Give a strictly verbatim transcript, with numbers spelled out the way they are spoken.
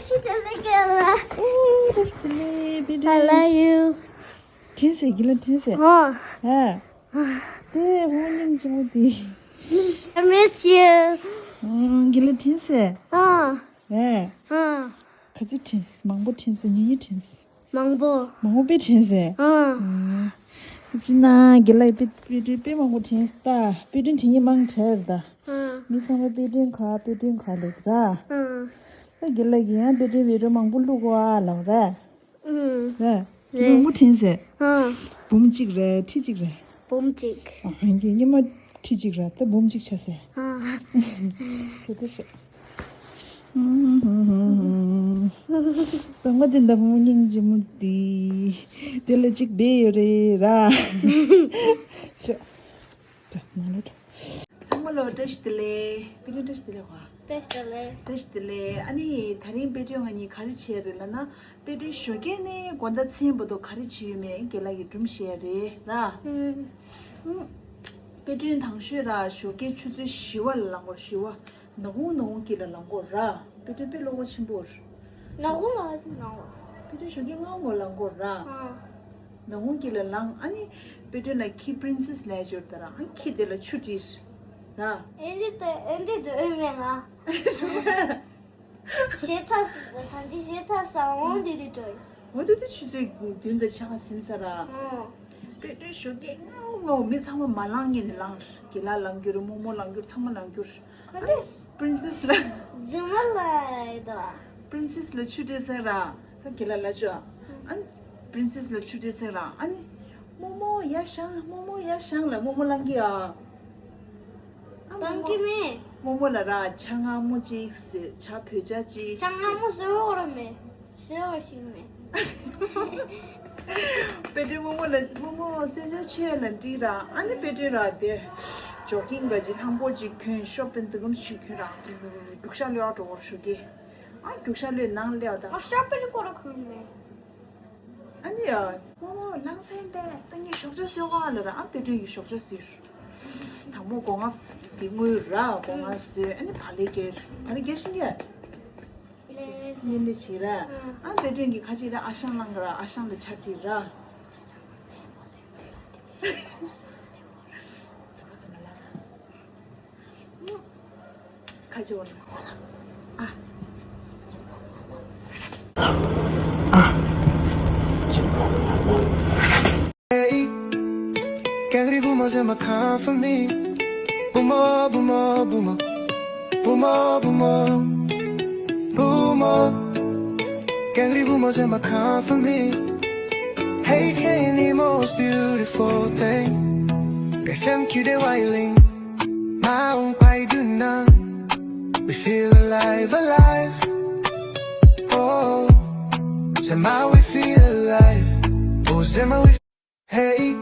ཤི་དེ་ལས་ཀྱི་ལ། ཨོ་རེ་ཤི་དེ་ལས་བེ་དྲིན། I love you. དྲིན་ཟེར། གི་ལ་དྲིན་ཟེར། ཨོ། ཨ། དེ་ཧོ་ཉིན་ཅི་མོ་དེ། I miss you. ཨོ་གི་ལ་དྲིན་ཟེར། ཨོ། ཨ། ཨོ། ག་ཚི་དྲིན་ཟེར། མང་པོ་དྲིན་ཟེར། ཉི་ཉི་དྲིན་ཟེར། མང་པོ། མང་པོ་དཔེ་དྲིན་ཟེར། ཨོ། ཨོ། ཅི་ན་གི་ལ་དཔེ་དཔེ་དྲིན་དཔེ་མང་པོ་དྲིན་ཟེར་ད། དཔེ་དྲིན་དྲིན་ཉི་མང་དྲན་ད། ཨོ། མི་ཚང་མ་དཔེ་དྲིན་ག་དཔེ་དྲིན་ག་ལེ་ད། ཨོ། ད་གི་ལ་གི་ཡང་དཔེ་དྲིན་བི་ཌི་ཡོ་མང་པོ་བླུག་གོ་ཨ་ལབ་རེད། ཨུམ། རེད། རེད། མང་པོ་དྲན་ཟེར། ཨ། འབུམ་གཅིག་རེད། ཁྲི་གཅིག་རེད། འབུམ་གཅིག་ཨ་ཧན་གྱི་ཉི་མ་ཁྲི་གཅིག་རེད། ད་འབུམ་གཅིག་ཆགས་ཟེར། ཨ། ཤེས་ད་ཤེས། ཨུམ། ད་ང་དེ་འདྲ་མོ་སྙིང་རྗེ་མོ་དེ། དེ་ལ་གཅིག་བེ་ཡོད་རེད་ར། ཤོ། ད་ནང་ལོགས་འགྲོ། ཚང་མ་ལོ་བཀྲ་ཤིས་བདེ་ལེགས། དཔེ་སྐྲུན་བཀྲ་ཤིས་བདེ་ལེགས་བ། བཀྲ་ཤིས་བདེ་ལེགས། བཀྲ་ཤིས་བདེ་ལེགས། ཨ་ནི་དེ་རིང་དཔེ་སྐྲུན་ང་གཉིས་ག་རེ་བྱས་རེད་ལབ་ན། དཔེ་སྐྲུན་ཞོགས་ཀས་ནས་དགོང་དག་མཚན་བར་དུ་ག་རེ་བྱས་ཡོད་མེད་རྒན་ལགས་ཀྱིས་སྒྲུང་བཤད་རེད་ར། ཨུམ། ཨུམ། དཔེ་སྐྲུན་དང་ཤོས་ར་ཞོགས་ཀས་ཆུ་ཚོད་བཞི་པ་ལ་ལངས་དགོས། བཞི་པ། ནག་ཁུང་ནག་ཁུང་དཀྱིལ་ལ་ལངས་དགོས་ར། དཔེ་སྐྲུན་དཔེ་བློ་ཁོག་ཆེན་པོ་རེད། ནག་ཁུང་ལ་ཅི་ལངས་དགོས། དཔེ་སྐྲུན་ཞོགས་ཀས་སྔ་པོ་ལངས་དགོས་ར། ཨ། ནག་ཁུང་དཀྱིལ་ལ་ལངས། ཨ་ནི་དཔེ་སྐྲུན་ལ་ཁྱི་པི་རིན་སེ་སི་ལབ་ཡ་ཅིག་ཡོད་རེད་ད་ར། ཨ་ཁྱི་དེ་ལ་ཆུ་དྲིས་ར། ཨེ་འདི་ལྟ་ཨེ་འདི་འདོད་མེད་ང་། ཞེ་ཚ་ས་ད་འདི་ཞེ་ཚ་ས་འོང་འདི་འདི་འདོད། འོ་དེ་དུས་ཆུ་ཚོད་བདུན་དང་ཕྱེད་ཀ་ཟིན་ཚར་ར། ཨོ། དཔེ་སྐྲུན་ཞོགས་ཀས་སྔ་པོ་སྔ་པོ་མི་ཚང་མ་མ་ལངས་སྔོན་ནས་ལངས། རྒན་ལགས་ལངས་རྒྱུ་རེད། རྨོ་མོ་ལངས་རྒྱུ་རེད། ཚང་མ་ལངས་རྒྱུ་རེད། ག་འདྲས། པི་རིན་སེ་སི་ལ། རྫུན་མ་ལབ་ཡ་ད། པི་རིན་སེ་སི་ལ་ཆུ་སྤྲད་ཚར་ར། ད་རྒན་ལགས་ལབ་ཆོག་ཨ་ནི་པི་རིན་སེ་སི་ལ་ཆུ་སྤྲད་ཚར་ར། ཨ་ནི་རྨོ་མོ་ཡར་བཞེངས། རྨོ་མོ་ཡར་བཞེངས་ལབ། རྨོ་མོ་ལངས་ཀྱི་ཨ། ཨ་ལངས་ཀྱི་མེད། རྨོ་མོ་ལ་ར་ཇ་མངར་མོ་གཅིག་བཟོས། ཇ་བོད་ཇ་གཅིག་བཟོས། ཇ་མངར་མོ་བཟོས་ཡོད་ར་མེད། བཟོས་པ་ཞིག་མེད། དཔེ་སྐྲུན་རྨོ་མོ་ལ། རྨོ་མོ་གསོལ་ཇ་མཆོད་ལབ་དྲིས་ར། ཨ་ནི་དཔེ་སྐྲུན་ར་དེ་ཇོག་ཀིང་ག་ཅིག་ལྷམ་གོག་ཅིག་གྱོན། ཤོ་པིན་དེ་གམ་ཞིག་གྱོན་ར། རྒྱུག་ཤར་གློད་འགྲོ་བར་ཞུ་གི། ཨ་རྒྱུག་ཤར་གློད་ནང་སླེབས་ད། ང་ཤོ་པིན་སྐོར་ལ་གང་མེད། ཨ་ནི་ཡ། རྨོ་མོ་ལངས་ཟིན་པས། ད་ངས་ཞོགས་ཇ་བཟོས་ག་ལབ་ར། ཨ་དཔེ་སྐྲུན་གྱིས་ཞོགས་ཇ་བཟོས། དང་པོ་སྒོ་ང་དེ་བརྔོས་ར། སྒོ་ང་བཟོས། ཨ་ནི་བག་ལེབ་བཀལ། བག་ལེབ་བཀལ་ཤེས་ཀྱི། ལེ་ལེ་བྱེད་ར། ཨ་དཔེ་སྐྲུན་གྱིས་ཁ་ཅིག་ར་ཨ་ཞང་ལངས་ག་ར། ཨ་ཞང་ལ་ཇ་དྲིས་ར། ཁ་ཅིག་འོ་ན། ཨ། Hey, ཀེང་རུས་བུ་མོ་ཟེར་མ་come for me. བུ་མོ་བུ་མོ་བུ་མོ། བུ་མོ་བུ་མོ། བུ་མོ། ཀེང་རུས་བུ་མོ་ཟེར་མ་come for me. Hey, ཁྱེད་ནི་most beautiful thing. ངའི་སེམས་ཀྱི་བདེ་བ་ཡི་གླིང་། མ་འོངས་པའི་དུས་ན། We feel alive, alive. Oh, ཟེར་མ་we feel alive. Oh, ཟེར་མ་we Hey,